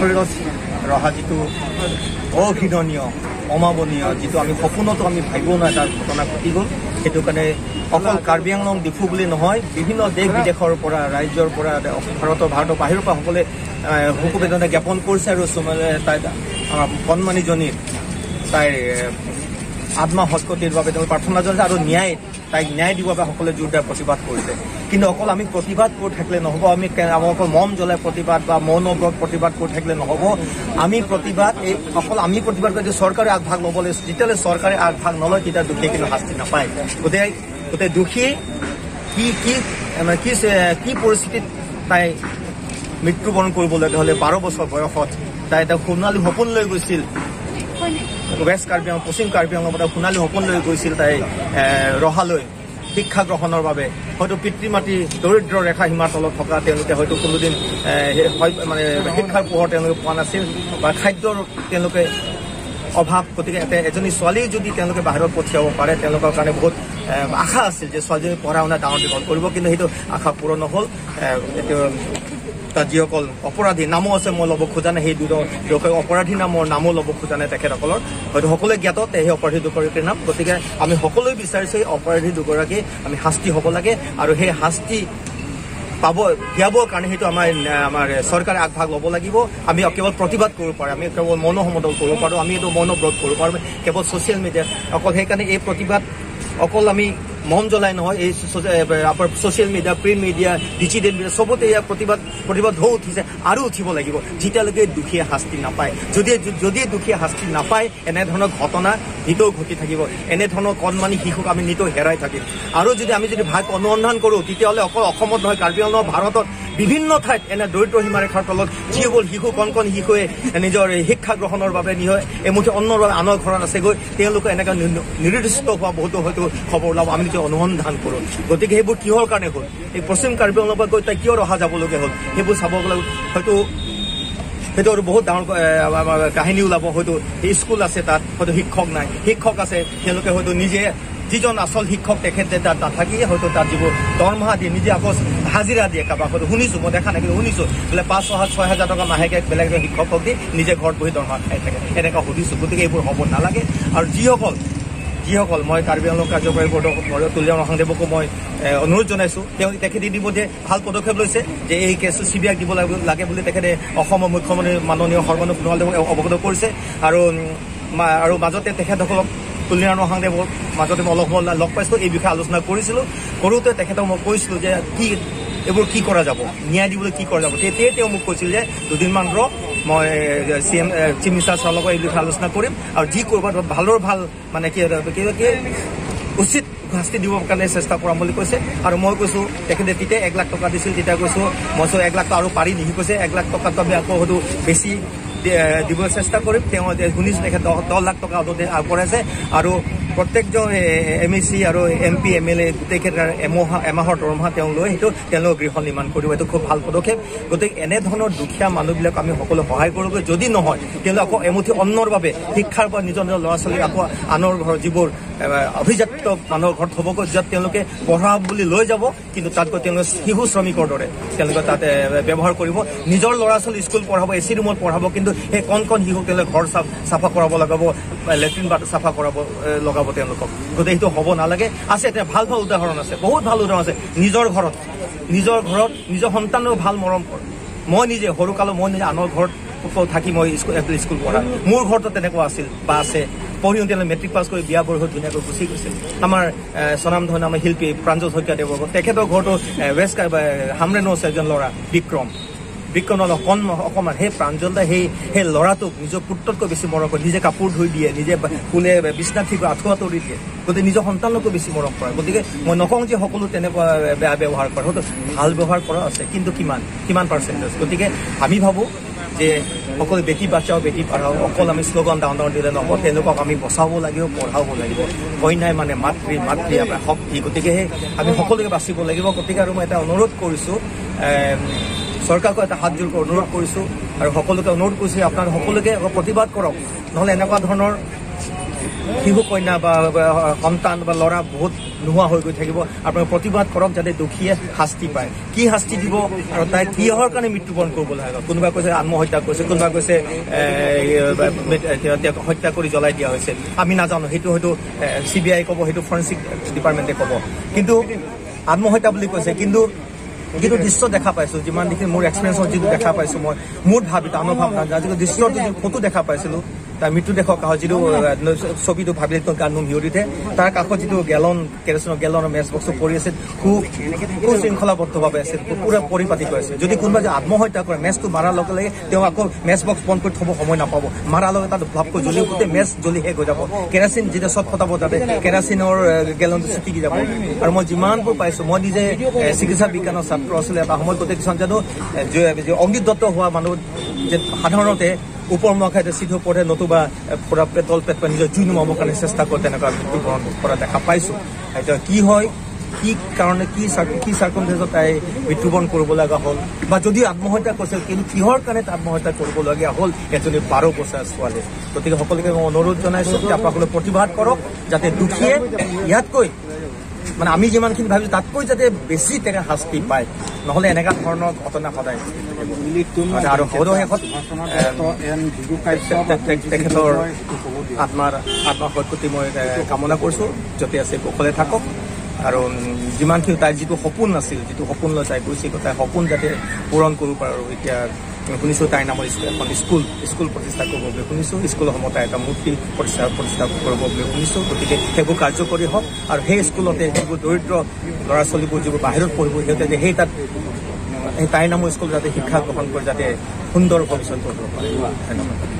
শৰীৰত ৰহা যিটো অঘৃণনীয় অমাৱনীয় যিটো আমি সপোনতো আমি ভাবিব নোৱাৰোঁ তাৰ ঘটনা ঘটি গ'ল। সেইটো কাৰণে অকল কাৰ্বি আংলং ডিফু বুলি নহয়, বিভিন্ন দেশ বিদেশৰ পৰা, ৰাজ্যৰ পৰা, ভাৰতৰ বাহিৰৰ পৰা সকলোৱে শোক বেদনা জ্ঞাপন কৰিছে আৰু তাই আমাৰ কণমানিজনীৰ তাইৰ আত্মা সৎগতিৰ বাবে তেওঁ প্ৰাৰ্থনা জনাইছে আৰু তাইক ন্যায় দিবৰ বাবে সকলোৱে জোৰদাৰ প্ৰতিবাদ কৰিছে। কিন্তু অকল আমি প্ৰতিবাদ কৰি থাকিলে নহ'ব, আমি অকল মম জ্বলাই প্ৰতিবাদ বা মৌন ব্ৰত প্ৰতিবাদ কৰি থাকিলে নহ'ব। আমি প্ৰতিবাদ এই অকল আমি প্ৰতিবাদ কৰি চৰকাৰে আগভাগ ল'ব লাগিব। যেতিয়ালৈ চৰকাৰে আগভাগ নলয় তেতিয়া দোষীয়ে কিন্তু শাস্তি নাপায়। গতিকে দোষী কি কি মানে কি কি পৰিস্থিতিত তাই মৃত্যুবৰণ কৰিবলগীয়া হ'লে 12 বছৰ বয়সত তাই এটা সোণালী সপোন লৈ গৈছিল ৱেষ্ট কাৰ্বি আংলং, পশ্চিম কাৰ্বি আংলঙৰ পৰা সোণালী সপোন লৈ গৈছিল তাই ৰহালৈ শিক্ষা গ্ৰহণৰ বাবে। হয়তো পিতৃ মাতৃ দৰিদ্ৰ ৰেখা সীমাৰ তলত থকা তেওঁলোকে হয়তো কোনোদিন মানে শিক্ষাৰ পোহৰ তেওঁলোকে পোৱা নাছিল বা খাদ্যৰ তেওঁলোকে অভাৱ। গতিকে এজনী ছোৱালী যদি তেওঁলোকে বাহিৰত পঠিয়াব পাৰে তেওঁলোকৰ কাৰণে বহুত আশা আছিল যে ছোৱালীজনী পঢ়া শুনা ডাঙৰ দীঘল কৰিব, কিন্তু সেইটো আশা পূৰণ নহ'ল। তাত যিসকল অপৰাধী নামো আছে, মই ল'ব খোজা নাই, সেই দুজন অপৰাধী নামৰ নামো ল'ব খোজা নাই তেখেতসকলৰ, হয়তো সকলোৱে জ্ঞাত সেই অপৰাধী দুগৰাকীৰ নাম। গতিকে আমি সকলোৱে বিচাৰিছোঁ সেই অপৰাধী দুগৰাকী আমি শাস্তি হ'ব লাগে আৰু সেই শাস্তি পাব দিয়াবৰ কাৰণে সেইটো আমাৰ চৰকাৰে আগভাগ ল'ব লাগিব। আমি কেৱল প্ৰতিবাদ কৰিব পাৰোঁ, আমি কেৱল মৌন সমদল কৰিব পাৰোঁ, আমি এইটো মৌন ব্ৰত কৰিব পাৰোঁ কেৱল ছ'চিয়েল মিডিয়াত অকল। সেইকাৰণে এই প্ৰতিবাদ অকল আমি মম জ্বলাই নহয়, এই আপোনাৰ social media, print media, digital media চবতে ইয়াৰ প্ৰতিবাদ ঢৌ উঠিছে আৰু উঠিব লাগিব যেতিয়ালৈকে দোষীয়ে শাস্তি নাপায়। যদি দোষীয়ে শাস্তি নাপায় এনেধৰণৰ ঘটনা নিতৌ ঘটি থাকিব, এনেধৰণৰ কণমানি শিশুক আমি নিতৌ হেৰাই থাকিম। আৰু যদি আমি যদি ভাগ অনুসন্ধান কৰোঁ তেতিয়াহ'লে অকল অসমত নহয়, কাৰ্বি আংলং, ভাৰতত বিভিন্ন ঠাইত এনে দৰিদ্ৰ সীমাৰেখাৰ তলত যিসকল শিশু কণ কণ শিশুৱে নিজৰ শিক্ষা গ্ৰহণৰ বাবে নিজৰ এমুঠি অন্নৰ বাবে আনৰ ঘৰত আছেগৈ, তেওঁলোকে এনেকৈ নিৰ্দিষ্ট হোৱা বহুতো হয়তো খবৰ ওলাব, আমি নিজে অনুসন্ধান কৰোঁ। গতিকে সেইবোৰ কিহৰ কাৰণে হ'ল, এই পশ্চিম কাৰ্বি আংলঙৰ পৰা গৈ তাই কিয় ৰহা যাবলগীয়া হ'ল, সেইবোৰ চাব গ'লে হয়তো সেইটো আৰু বহুত ডাঙৰ কাহিনী ওলাব। হয়তো স্কুল আছে তাত হয়তো শিক্ষক নাই, শিক্ষক আছে তেওঁলোকে হয়তো নিজে যিজন আচল শিক্ষক তেখেতে তাত নাথাকি হয়তো তাত যিবোৰ দৰমহা দিয়ে নিজে আকৌ হাজিৰা দিয়ে কাৰোবাক, হয়তো শুনিছোঁ, মই দেখা নাই কিন্তু শুনিছোঁ বোলে 5, 6 হাজাৰ টকা মাহেকে বেলেগ এজন শিক্ষকক দি নিজে ঘৰত বহি দৰমহা খাই থাকে, এনেকুৱা সুধিছোঁ। গতিকে এইবোৰ হ'ব নালাগে। আৰু যিসকল মই কাৰ্বি আংলং কাৰ্যকৰী বৰ্ডৰ তুলিৰাম ৰংহাংদেৱকো মই অনুৰোধ জনাইছোঁ, তেওঁ তেখেতে ইতিমধ্যে ভাল পদক্ষেপ লৈছে যে এই কেছটো চি বি আইক দিব লাগে বুলি তেখেতে অসমৰ মুখ্যমন্ত্ৰী মাননীয় সৰ্বানন্দ সোণোৱালদেৱক অৱগত কৰিছে। আৰু মাজতে তেখেতসকলক তুলিৰাম ৰংহাংদেৱৰ মাজতে মই অলপ সময় লগ পাইছিলোঁ, এই বিষয়ে আলোচনা কৰিছিলোঁ। কৰোঁতে তেখেতক মই কৈছিলোঁ যে কি এইবোৰ কি কৰা যাব, ন্যায় দিবলৈ কি কৰা যাব। তেতিয়াই তেওঁ মোক কৈছিল যে দুদিনমান ৰ, মই চিফ মিনিষ্টাৰ ছাৰৰ লগত এই বিষয়ে আলোচনা কৰিম আৰু যি কৰিব ভালৰ ভাল মানে কি কি উচিত শাস্তি দিবৰ কাৰণে চেষ্টা কৰাম বুলি কৈছে। আৰু মই কৈছোঁ তেখেতে তেতিয়া 1 লাখ টকা দিছিল, তেতিয়া কৈছোঁ মই 1 লাখ টকা আৰু পাৰি নেকি, কৈছে 1 লাখ টকাটো আমি আকৌ হয়তো বেছি দিবলৈ চেষ্টা কৰিম। তেওঁ শুনিছোঁ তেখেত 10 লাখ টকা আগবঢ়াইছে আৰু প্ৰত্যেকজন এম ই চি আৰু M P, M L A গোটেইকেইটাৰ এমাহৰ দৰমহা তেওঁ লৈ সেইটো তেওঁলোক গৃহ নিৰ্মাণ কৰিব। এইটো খুব ভাল পদক্ষেপ। গতিকে এনেধৰণৰ দুখীয়া মানুহবিলাক আমি সকলোৱে সহায় কৰোঁগৈ। যদি নহয় তেওঁলোক আকৌ এমুঠি অন্নৰ বাবে শিক্ষাৰ পৰা নিজৰ নিজৰ ল'ৰা ছোৱালীক আকৌ আনৰ ঘৰত যিবোৰ অভিজাত মানুহৰ ঘৰত থ'বগৈ, য'ত তেওঁলোকে পঢ়া বুলি লৈ যাব, কিন্তু তাত গৈ তেওঁলোকে শিশু শ্ৰমিকৰ দৰে তেওঁলোকে তাত ব্যৱহাৰ কৰিব। নিজৰ ল'ৰা ছোৱালী স্কুল পঢ়াব, এ চি ৰুমত পঢ়াব, কিন্তু সেই কণ কণ শিশুক তেওঁলোকে ঘৰ চাফা কৰাব লগাব, লেট্ৰিন বাথ চাফা কৰাব লগাব তেওঁলোকক। গতিকে সেইটো হ'ব নালাগে। আছে এতিয়া ভাল ভাল উদাহৰণ আছে, বহুত ভাল উদাহৰণ আছে। নিজৰ ঘৰত নিজৰ সন্তানেও ভাল মৰম কৰে। মই নিজে সৰুকালত মই নিজে আনৰ ঘৰত থাকি মই স্কুল পঢ়া, মোৰ ঘৰতো তেনেকুৱা আছিল বা আছে। পঢ়ি তেওঁলোকে মেট্ৰিক পাছ কৰি বিয়া বাৰু হৈ ধুনীয়াকৈ গুচি গৈছিল। আমাৰ স্বনামধন্য আমাৰ শিল্পী প্ৰাঞ্জল শইকীয়াদেৱৰ তেখেতৰ ঘৰটো ৱেষ্ট হামৰেনো আছে এজন ল'ৰা বিক্ৰম অকণমান সেই প্ৰাঞ্জল দাই সেই ল'ৰাটোক নিজৰ পুত্ৰতকৈ বেছি মৰম কৰে, নিজে কাপোৰ ধুই দিয়ে, নিজে কোলে বিছনাত ঠিক আঁঠুৱা তৰি দিয়ে, গতিকে নিজৰ সন্তানকো বেছি মৰম কৰে। গতিকে মই নকওঁ যে সকলো তেনেকুৱা বেয়া ব্যৱহাৰ কৰে, হয়তো ভাল ব্যৱহাৰ কৰা আছে, কিন্তু কিমান পাৰ্চেণ্টেজ। গতিকে আমি ভাবোঁ যে অকল বেটি বাচাও বেটি পঢ়াও অকল আমি শ্লোগান ডাঙৰ ডাঙৰ দিলে নহ'ব, তেওঁলোকক আমি বচাব লাগিব, পঢ়াব লাগিব। কন্যাই মানে মাতৃ, মাতৃ আমাৰ শক্তি। গতিকে সেই আমি সকলোকে বাচিব লাগিব। গতিকে আৰু মই এটা অনুৰোধ কৰিছোঁ, চৰকাৰকো এটা হাত জোৰ অনুৰোধ কৰিছোঁ আৰু সকলোকে অনুৰোধ কৰিছোঁ, আপোনালোক সকলোকে প্ৰতিবাদ কৰক, নহ'লে এনেকুৱা ধৰণৰ শিশু কন্যা বা সন্তান বা ল'ৰা বহুত নোহোৱা হৈ গৈ থাকিব। আপোনালোকে প্ৰতিবাদ কৰক যাতে দোষীয়ে শাস্তি পায়। কি শাস্তি দিব আৰু তাই কিহৰ কাৰণে মৃত্যুবৰণ কৰিব লাগে? কোনোবা কৈছে আত্মহত্যা কৰিছে, কোনোবা কৈছে তেওঁক হত্যা কৰি জ্বলাই দিয়া হৈছে। আমি নাজানো, সেইটো হয়তো CBI ক'ব, সেইটো ফৰেনচিক ডিপাৰ্টমেণ্টে ক'ব। কিন্তু আত্মহত্যা বুলি কৈছে, কিন্তু যিটো দৃশ্য দেখা পাইছোঁ, যিমান দেখি মোৰ এক্সপিৰিয়েঞ্চত যিটো দেখা পাইছোঁ, মই মোৰ ভাবিত আনৰ ভাৱ নাজানো, যিটো দৃশ্যটো যিটো ফটো দেখা পাইছিলোঁ, তাৰ মৃত্যুদেহৰ কাষত যিটো ছবিটো ভাবিলে গান নোম শিয়ৰি উঠে, তাৰ কাষত যিটো গেলন কেৰচিনৰ গেলনৰ মেচ বক্সটো পৰি আছিল, সুশৃংখলাবদ্ধভাৱে আছিল, পুৰা পৰিপাটিকৈ আছিল। যদি কোনোবা যে আত্মহত্যা কৰে, মেচটো মাৰাৰ লগে লগে তেওঁ আকৌ মেচ বক্স বন্ধ কৰি থ'ব সময় নাপাব, মাৰাৰ লগে তাত ভাপকৈ জ্বলি গোটেই মেচ জ্বলি শেষ হৈ যাব। কেৰাচিন যেতিয়া চট ফটাব, তাতে কেৰাচিনৰ গেলনটো ছিটিকি যাব। আৰু মই যিমানবোৰ পাইছোঁ, মই নিজে চিকিৎসা বিজ্ঞানৰ ছাত্ৰ আছিলোঁ এটা সময়ত, গোটেই কিছুমান জানো অগ্নিদত্ত হোৱা মানুহ যে সাধাৰণতে ওপৰমুৱা খাই চিধা পঢ়ে, নতুবা পুৰা পেটল পেট নিজৰ জুই নুমাবৰ কাৰণে চেষ্টা কৰে, তেনেকুৱা মৃত্যুবৰণ কৰা দেখা পাইছোঁ। এতিয়া কি হয়, কি কাৰণে, কি চাৰ্কমষ্টেঞ্চত তাই মৃত্যুবৰণ কৰিব লগা হ'ল, বা যদি আত্মহত্যা কৰিছিল কিন্তু কিহৰ কাৰণে আত্মহত্যা কৰিবলগীয়া হ'ল এজনী 12 বছৰীয়া ছোৱালী। গতিকে সকলোকে মই অনুৰোধ জনাইছোঁ যে আপোনালোকে প্ৰতিবাদ কৰক, যাতে দোষীয়ে ইয়াতকৈ মানে আমি যিমানখিনি ভাবিছোঁ তাতকৈ যাতে বেছি তেনে শাস্তি পায়, নহ'লে এনেকুৱা ধৰণৰ ঘটনা সদায়। আৰু সদৌ শেষত তেখেতৰ আত্মাৰ সদগতি মই কামনা কৰিছোঁ, য'তে আছে কুশলে থাকক। আৰু যিমানখিনি তাইৰ যিটো সপোন আছিল, যিটো সপোন লৈ তাই গৈছিল, তাইৰ সপোন যাতে পূৰণ কৰিব পাৰোঁ। এতিয়া শুনিছোঁ তাইৰ নামৰ এখন স্কুল প্ৰতিষ্ঠা কৰিব বুলি শুনিছোঁ, স্কুলৰ সময়ত তাই এটা মূৰ্তি প্ৰতিষ্ঠা কৰিব বুলি শুনিছোঁ। গতিকে সেইবোৰ কাৰ্যকৰী হওক, আৰু সেই স্কুলতে যিবোৰ দৰিদ্ৰ ল'ৰা ছোৱালীবোৰ যিবোৰ বাহিৰত পঢ়িব, সিহঁতে সেই তাত সেই তাইৰ নামৰ স্কুলত যাতে শিক্ষা গ্ৰহণ কৰি যাতে সুন্দৰ ভৱিষ্যত কৰিব পাৰে। ধন্যবাদ।